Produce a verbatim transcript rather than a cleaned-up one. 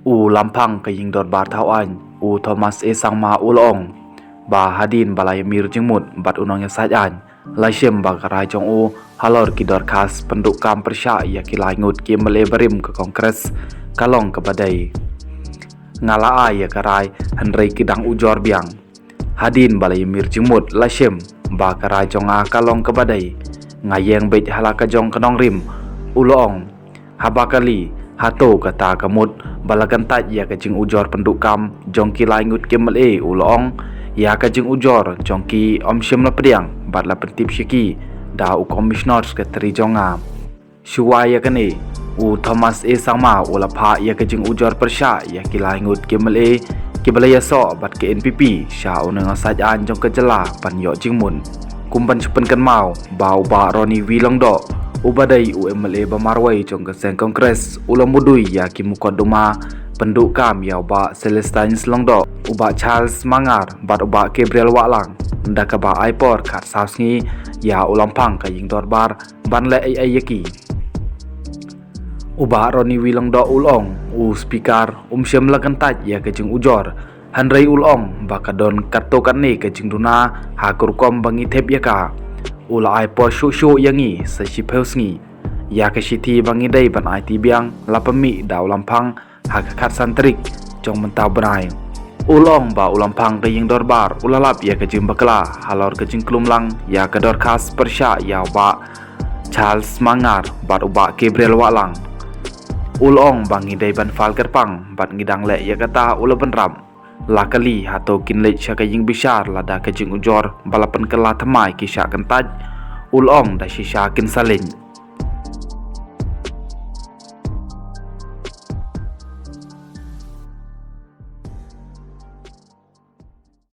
U Lamphang ka ïing dorbar thaw aiñ, u Thomas A Sangma u la ong ba hadien ba la ïamir jingmut bad u nongïasaid aiñ, la shim ba ka rai jong u halor ki dorkhas pynduh kam pyrshah ïa ki lai ngut ki M L A barim ka Congress ka long kaba dei. Nga la ai ïa ka rai hynrei ki dang ujor biang. Hadien ba la ïamir jingmut la shim ba ka rai jong nga ka long kaba dei. Nga ïeng beit ha la ka jong ka nongrim, u la ong. Haba kali, hato kata ka mut ba la kyntait ïa ka jingujor pynduh kam jong ki lai ngut ki M L A, u la ong. Ïa ka jingujor jong ki ym shym la pdiang bad la pyntip sha ki da u Commissioner Secretary jong nga. Shuwa ïa kane, u Thomas A Sangma u la phah ïa ka jingujor pyrshah ïa ki lai ngut ki M L A kiba la ïasoh bad ka N P P sha u nongïasaid aiñ jong ka jylla ban ïoh jingmut. Kum ban shu pynkynmaw ba u Bah Ronnie V Lyngdoh, uba dei u M L A ba marwei jong ka seng Congress, u la mudui ïa ki mukotduma pynduh kam ïa u Bah Celestine Lyngdoh, u Bah Charles Mangar bad u Bah Gabriel Wahlang, da kaba ai por khatsaw sngi ïa u Lamphang ka ïing dorbar ban leh ei ei ïa ki. U Bah Ronnie V Lyngdoh u la ong, u Speaker um shym la kyntait ïa ka jingujor, hynrei u la ong ba ka don katto katne ka jingduna ha ka rukom ba ngi thep ïa ka. U la ai por shuh shuh ïa ngi sa shiphew sngi. Ïa ka shithi ba ngi dei ban aiti biang la pynmih da u Lamphang ha ka khatsan tarik jong mynta u bnai. U la ong ba u Lamphang ka ïing dorbar u la lap ïa ka jingbakla halor ka jingklumlang ïa ka dorkhas pyrshah ïa u Bah Charles Mangar bad u Bah Gabriel Wahlang. U la ong ba ngi dei ban file kyrpang bad ngi dang leh ïa kata, u la bynrap. La kali hato kin leit sha ka ïing bishar lada ka jingujor ba la pynkylla thymmai ki shah kyntait, u la ong, da shisha kin sa leit.